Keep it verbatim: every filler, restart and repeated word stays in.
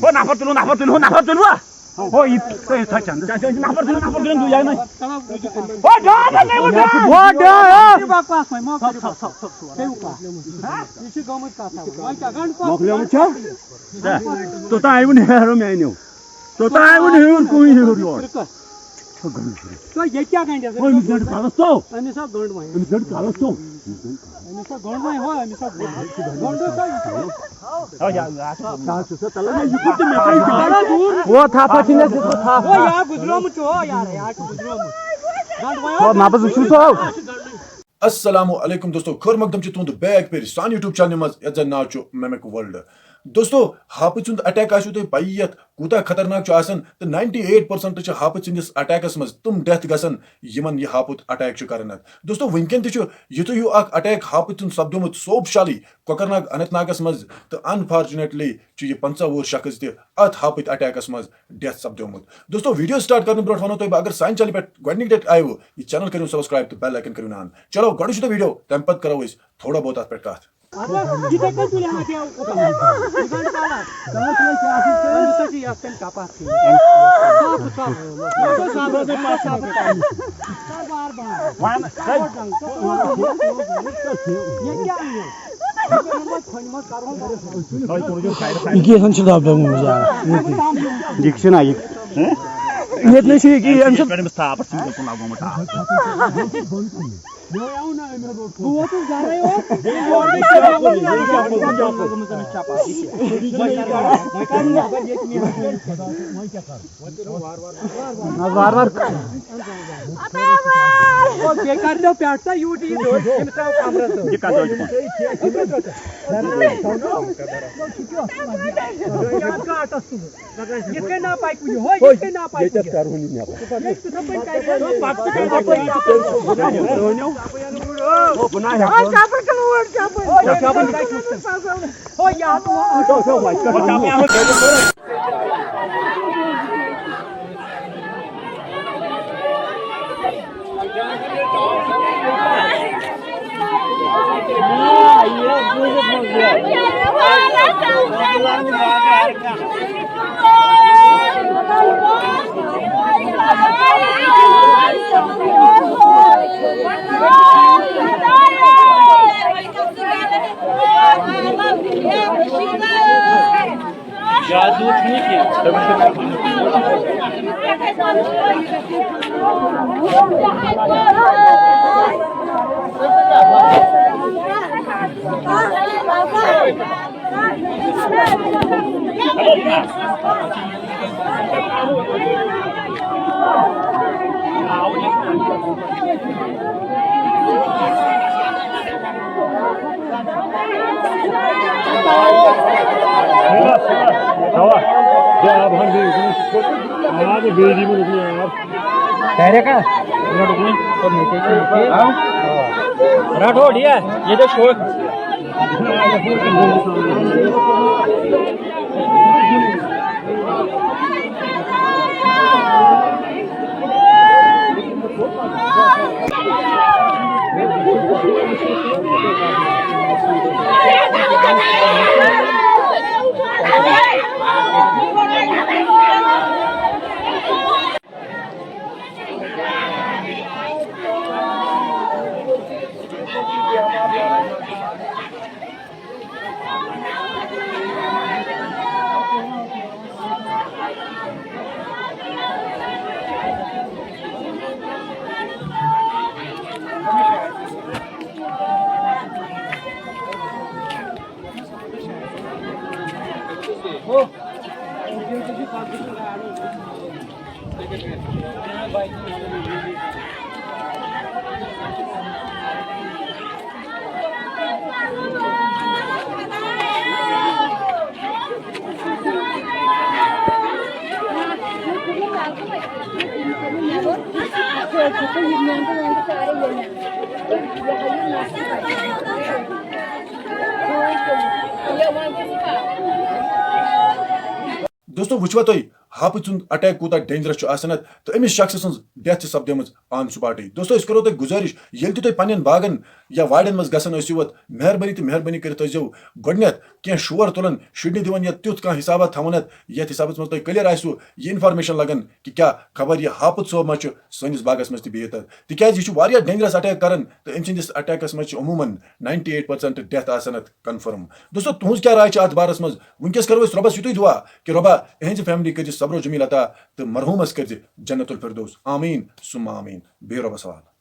ہو، نفر تُلِو، نفر تُلِو، ہو، نفر تُلِو۔ ہو، یہِ، تُہۍ، تُہۍ چھَنہٕ۔ نفر تُلِو، نفر تُلِو، تُلِو، یہِ نہٕ۔ ہو، ڈاے، ڈاے، ڈاے، ڈاے۔ ہو، ڈاے، ہو۔ یہِ چھِ بکواس وۄنۍ، مۄکلیومُت چھا؟ توٚتام آیہِ وۄنۍ ہیرو میٛانیو۔ توٚتام آیہِ وۄنۍ ہیوٚر کُنہِ ہیوٚر یور۔ تۄہہِ ییٚتہِ کیٛاہ گنٛڈٮ۪س؟ ہو، أمِس گنٛڈٕ کَلَس تو۔ أمِس آو گنٛڈ وۄنۍ۔ أمِس گنٛڈٕ کَلَس تو۔ أمِس آو گنٛڈ وۄنۍ، ہو، أمِس آو گنٛڈ۔ گنٛڈ چھُ سا یہِ چھُ۔ ہو، یا، یا، چھُ۔ ووت تھپھ، پتہٕ چھِنہٕ اَسہِ دِژمٕژ تھپھ۔ ہو، یا گُزریومُت چھُ، ہو، یار، یا چھُ گُزریومُت۔ گنٛڈ وۄنۍ، ہو، ہو۔ نبض وٕچھِو سا، ہو۔ السلام علیکم دوستو، خٲر مقدم چھُ تُہُنٛد back پھِرِ سانہِ YouTube channel منٛز، یَتھ زَن ناو چھُ Mimic World۔ دوستو، ہاپٕژ ہُنٛد attack آسِوٕ تۄہہِ پَیی یَتھ کوٗتاہ خطرناک چھُ آسان، تہٕ ninety eight percent چھِ ہاپٕژ سٕنٛدِس attackس منٛز تِم death گژھان، یِمن یہِ ہاپُت attack چھُ کران۔ اَتھ دوستو، وٕنکیٚن تہِ چھُ یُتھُے ہیوٗ اکھ attack ہاپٕژ ہُنٛد سپدیومُت صوبشالی کۄکرناگ اننت ناگس منٛز، تہٕ unfortunately چھُ یہِ پنٛژاہ وُہُر شخص تہِ اَتھ ہاپٕتۍ attackس منٛز death سپدیومُت۔ دوستو، video start کرنہٕ برونٛٹھ وَنو تۄہہِ بہٕ، اگر سانہِ channel پٮ۪ٹھ گۄڈٕنِکہِ لٹہِ آیوٕ، یہِ channel کٔرِو subscribe تہٕ bell icon کٔرِو on۔ چلو، گۄڈٕ وٕچھِو تُہۍ video، تَمہِ پتہٕ کرو أسۍ تھوڑا بہت اَتھ پٮ۪ٹھ کَتھ۔ اچھا، یہِ کَتہِ چھُ لیکھان کیٛاہ اوٚتام؟ یہِ گنٛڈٕ کَلَس۔ أمِس سۭتۍ چھِ یَتھ کَنہِ کَپَر کھیٚنۍ۔ صاف، صاف۔ صاف، صاف۔ بار، بار۔ یہِ کیٛاہ یہِ؟ یہِ کیٛاہ چھُ دَب دَب گوٚمُت یارٕ؟ یہِ چھُنہ یہِ۔ ییٚتہِ نَے چھُ یہِ کِہیٖنۍ، أمۍ چھُ أمِس تھاپَس چھُ بِلکُل لَگومُت ٹھاپھ۔ بہٕ ووتُس گرے اوس۔ نہ، وارٕ وارٕ۔ او، بیٚیہِ کر دو پٮ۪ٹھ سا یوٗ ٹی دوٚر، أمِس ترٛاو کمرس تہٕ۔ یہِ کتھ دۄہ چھُ؟ یتھ گاٹس تُلُن۔ یِتھ کٔنۍ نا پکہِ یہِ، ہو، یِتھ کٔنۍ نا پکہِ یہِ۔ ییٚتٮ۪تھ کرہون یہِ نٮ۪بر۔ ییٚتہِ تِتھے پٲٹھۍ کَرِ۔ آ، شاپُر کِنہٕ اوٗرۍ شاپُر؟ ہو، شاپُر کَتہِ چھُ؟ ہو، یہِ ہا تُلو۔ جادو چھُنہٕ کینٛہہ۔ رٹو ڈیا، یہ تو شوق۔ دوستو، وٕچھوا تُہۍ ہاپٕژ سُنٛد اٹیک کوٗتاہ ڈینجرس چھُ آسان اتھ، تہٕ أمِس شخصہٕ سٕنٛز ڈیتھ چھِ سپدیمٕژ آن سپاٹٕے۔ دوستو، أسۍ کرو تۄہہِ گُزٲرِش، ییٚلہِ تہِ تُہۍ پننٮ۪ن باغن یا وارٮ۪ن منٛز گژھان ٲسِو، وۄتھ مہربٲنی تہٕ مہربٲنی کٔرِتھ ٲسۍزیو گۄڈٕنٮ۪تھ کینٛہہ شور تُلان، شُرنہِ دِوان یا تیُتھ کانٛہہ حسابات تھاوان اتھ، یتھ حسابس منٛز تۄہہِ کلیر آسِوٕ یہِ انفارمیشن لگان کہِ کیٛاہ خبر یہِ ہاپُت صٲب ما چھُ سٲنِس باغس منٛز تہِ بِہِتھ۔ تِکیازِ یہِ چھُ واریاہ ڈینجرس اٹیک کران، تہٕ أمۍ سٕنٛدِس اٹیکس منٛز چھِ عموٗماً ناینٹی ایٹ پرسنٹ ڈیتھ آسان اتھ کنفرم۔ دوستو، تُہنٛز کیٛاہ راے چھِ اتھ بارس منٛز؟ وٕنکیٚس کرو أسۍ رۄبس یُتُے دُعا کہِ رۄبا، اِہنٛزِ فیملی کٔرزِ صبر و جمیل عطا تہٕ مرحوٗمس کٔرزِ جنت الفردوس۔ آمین ثم آمین۔ بِہِو رۄبس حوالہٕ۔